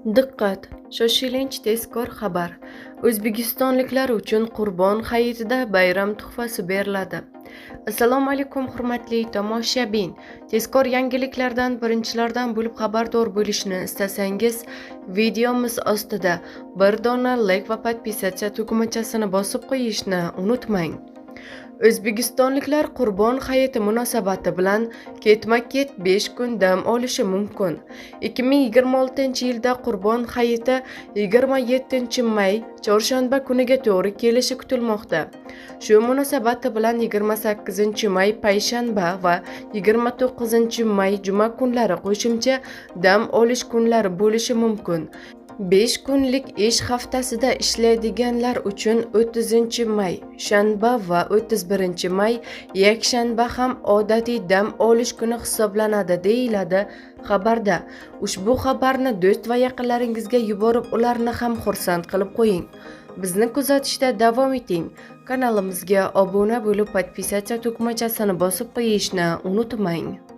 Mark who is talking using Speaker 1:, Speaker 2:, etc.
Speaker 1: Diqqat! Shoshilinch tezkor xabar! O'zbekistonliklar uchun Qurbon hayitida bayram tuhfasi beriladi. Assalomu alaykum, hurmatli tomoshabin. Tezkor yangiliklardan birinchilardan bo'lib xabardor bo'lishni istasangiz, videomiz ostida bir dona like va подписаться tugmachasini bosib qo'yishni unutmang. O'zbekistonliklar Qurbon hayiti munosabati bilan ketma-ket 5 kun dam olishi mumkin. 2026-yilda Qurbon hayiti 27-may chorshanba kuniga to'g'ri kelishi kutilmoqda. Shu munosabati bilan 28-may payshanba va 29-may juma kunlari qo'shimcha dam olish kunlari bo'lishi mumkin. 5 kunlik ish haftasida ishlaydiganlar uchun 30-may shanba va 31-may yakshanba ham odatiy dam olish kuni hisoblanadi, deyiladi xabarda. Ushbu xabarni do'st va yaqinlaringizga yuborib, ularni ham xursand qilib qo'ying. Bizni kuzatishda davom eting. Kanalimizga obuna bo'lib, подписаться tugmachasini bosib qo'yishni unutmang.